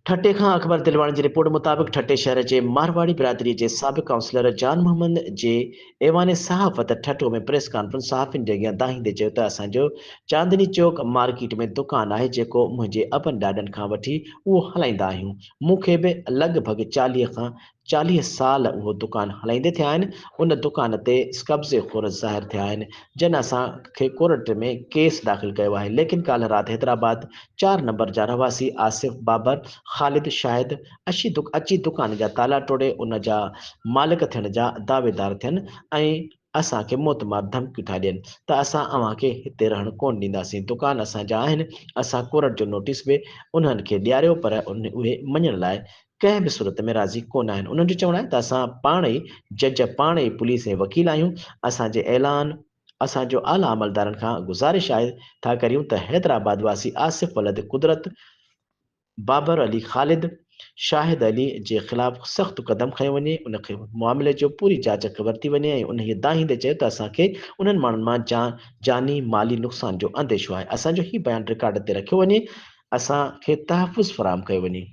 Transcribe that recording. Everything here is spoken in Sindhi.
ٺٽي کان اڪبر دلواڻي جي رپورٽ مطابق ٺٽي شهر جي مارواڙي برادري جي سابق ڪائونسلر جان محمد جي ايوان صحافت ٺٽو ۾ پريس ڪانفرنس صحافين جي اڳيان دانهيندي چيو ته اسان جو چاندني چوڪ مارڪيٽ ۾ دڪان آهي جيڪو منهنجي ابن ڏاڏن کان وٺي اهو هلائيندا آهيون مون کي به لڳ ڀڳ 40 کان 40 سال اهو دڪان هلائيندي ٿيا آهن، ان دڪان تي قبضي خور ظاهر ٿيا آهن، جن اسان کي ڪورٽ ۾ ڪيس داخل ڪيو آهي، ليڪن ڪالهه رات حيدرآباد چار نمبر جا رهواسي آصف، بابر، خالد، شاهد اشي اچي دڪان جا تالا ٽوڙي ان جا مالڪ ٿيڻ جا دعويدار ٿين ۽ اسان کي موتمار ڌمڪيون ٿا ڏين ته اسان اوهان کي هتي رهڻ ڪونه ڏينداسين، دڪان اسان جا آهن، اسان ڪورٽ جو نوٽيس به انهن کي ڏياريو پر اهي مڃڻ لاء ڪنهن به صورت ۾ راضي ڪونه آهن، انهن جو چوڻ آهي ته اسان پاڻ ئي جج، پاڻ ئي پوليس ۽ وڪيل آهيون، اسان جي اعلان اسان جو اعليٰ عملدارن کان گذارش آهي ٿا ڪريون ته حيدرآباد واسي آصف ولد قدرت بابر علي خالد شاهد علي جي خلاف سخت قدم کنيو وڃي، ان معاملي جو پوري جاچ ورتي وڃي ۽ انهيء دانهيندي چيو ته اسان کي انهن ماڻهن مان جاني مالي نقصان جو انديشو آهي، اسان جو هي بيان رڪارڊ تي رکيو وڃي، اسان کي تحفظ فراهم ڪيو وڃي.